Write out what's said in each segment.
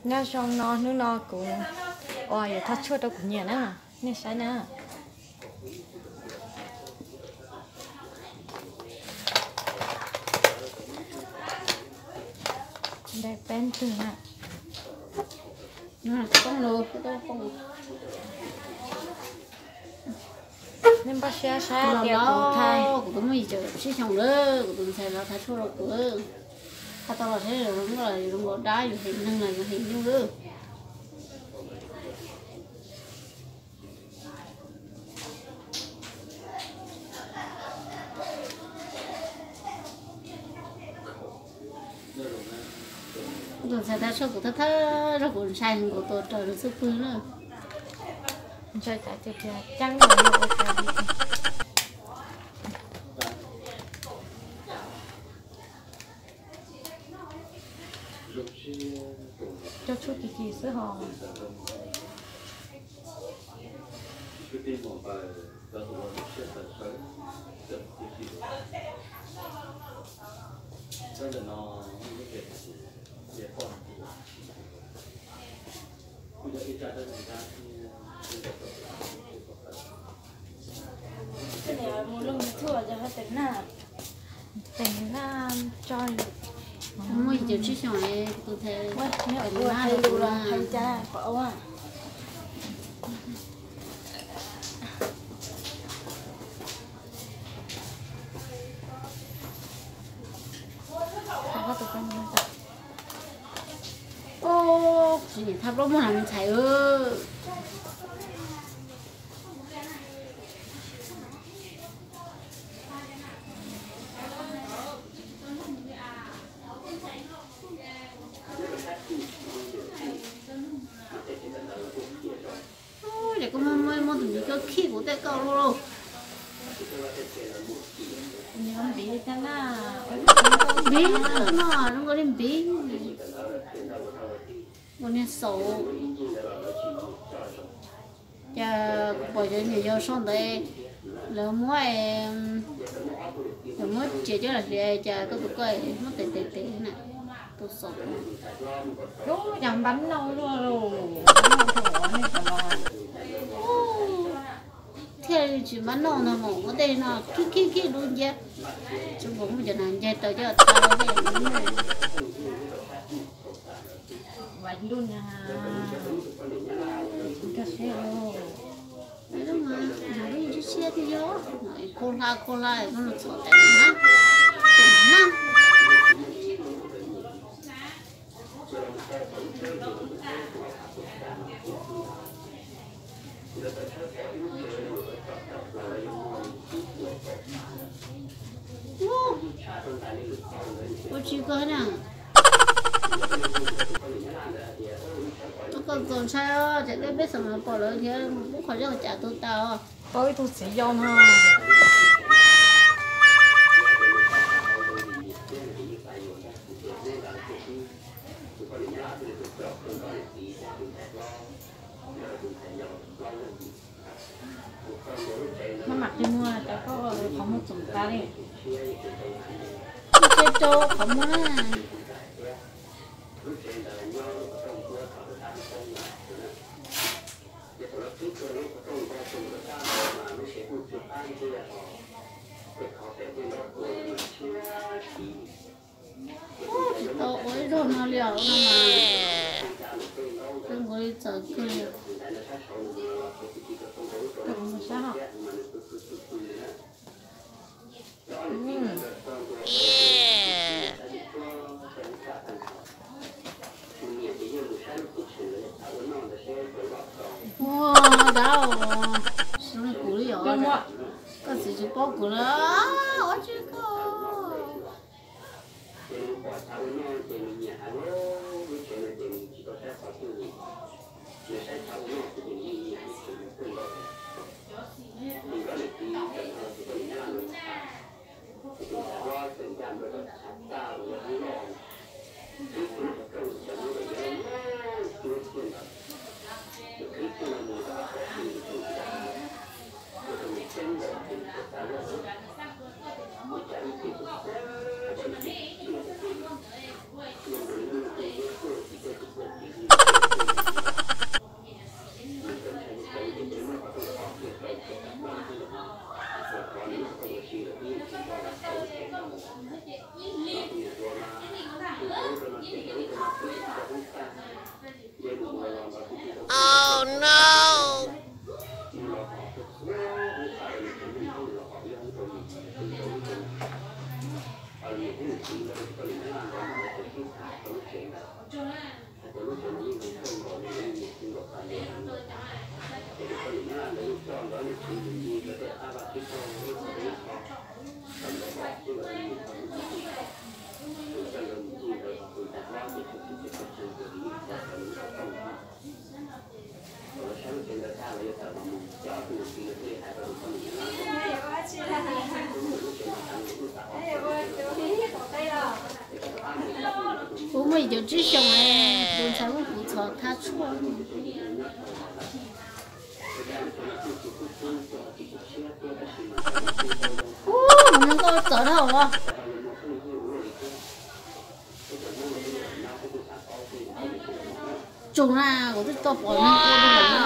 Nyob zoo no, hnub no kuv, uas yuav thawj tshuaj rau kuv niam na, nej saib na. Daim peb ntwg na. Poob los, nej npaj siab saib tias kuv, kuv tus muaj yim caum tsib xyoos lawm, kuv tus ntxhais los thawj tshuaj rau kuv. Thawj tau los saib zoo nkauj, zoo nkauj dab, yus hem neeg los yus hem nyuj lawm. Kuv tus ntxhais thawj tshuaj kuv thawj thawj zog, kuv ntshai heev, kuv tua raws nws xub pwg na. Ntshai cas tias tias ceeb los yog ua cas li. Cog tshuaj kim kim xwb hos. Tes na, tso, muaj yim caum tsib xyoos, tus ntxhais, tus ntxhais hais lus los hais cas qhov ua. Ub, tsis nyiam thaj plaub muag los me ntxhais. Ces koj muaj muaj tus ntiv koj khij kuv tej koj lauj. Npiv no zoo nkaus li npiv. Ua niag xaus. Ces kuv pom cov niam yau sau ntawd, lawv muab, lawv muab txiav coj los hliav, ces koj tus koj muab tes tes tes na, tus xaus. Ub, cas npab noj luaj li. Thiaj li tsis npab noj ntag mas muab tej no khib khib khib dub nciab. Tsis pom muaj cov nas ncaig raws coj tha los tej. Siab siab thiab yog khau hla khau hla muab los txhom tas na. Ua tsis koj na. Koj txaus ntshai os, tsam tej peb xeem no pom lawv thiab muab qhov zoj cas tu tas os. Tau ib tug txiv yau no. Maj mam qi muag, cas koj qhov muag txoom tas li. Kuv tsis rau qhov muag na. Tsis tau ua ib zaug no li os, no mas zoo nkaus li txawv kawg li. Ua dab, zoo li kuv li os, koj txiv tsis paub kuv lawm, ua tsis koj. Kuv muaj ib cuv tsib xyoos, tus ntxhais muab kuv txhom thab tshuaj. Ub, nws muaj nkauj txawv dhau los. Tsum na, kuv twb tsis tau pom nws ua li ntawd na.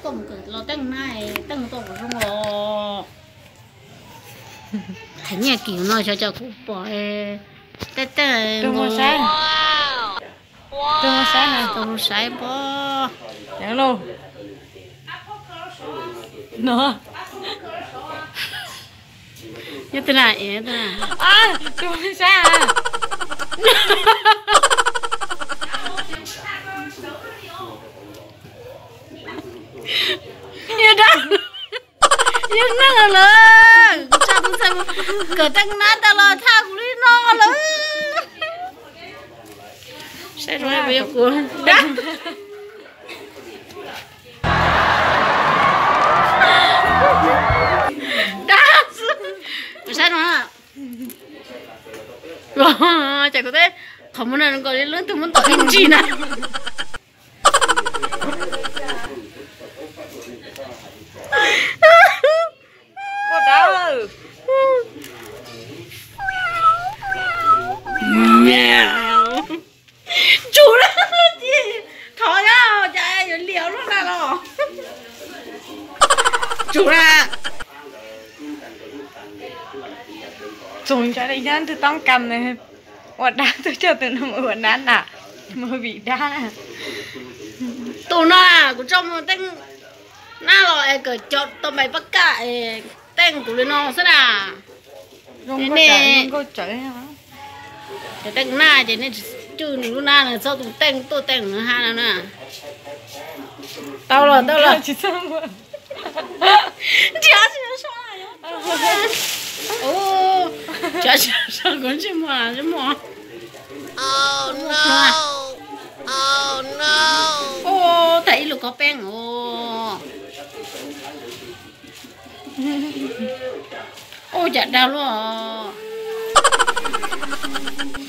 Koj mus kawm los teej na, teej tau kuv zoo los. Qhov nyiaj kim no xyov cas kuv pom tej tej tus mus saib, tus mus saib na, tus mus saib pob. Los no, yog tus na, tus mus saib. Yog dab, yog neeg lawm, kuv tsa kuv txhais kawm teej nab tas los thaj kuv li no lawm. Saib zoo yog kuv dab. Dab xwb. Kuv saib no, ces kuv teb qhov muag no nkaus li leej twg muab tom ib ntsis na. Tsum na, thov nyob cas yuav liam lub na los. Tsum na. Txoov ntshai li nyob twg toob kas ua dab, twb coj tus no mus ua dab na, mus vim dab. Tus no kuv tso mus teej nab los es kawm cov tau npaim pab kaj es teej kuv li no xwb na. Ne, cov teej nab ces nej tsis cwj nws lub nab, nws txhob tus teej tuaj teej nws hab no na. Tau los, tau los. Nrhiav tsis tau so, nrhiav tsis tau so kuv ntsej muag, ntsej muag. Ua tag ib lub kob peeb os. Ua cas dag luaj.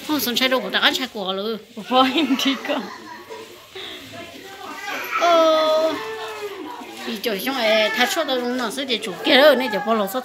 Ua, xav ntshai rau kuv rov qab ntshai kuv lawm. Kuv pom nrhiav ko. Yim caum xyoo es thaj tshuaj tau zoo no xwb ces tsum kiag lawm, nej cov pog laus txhob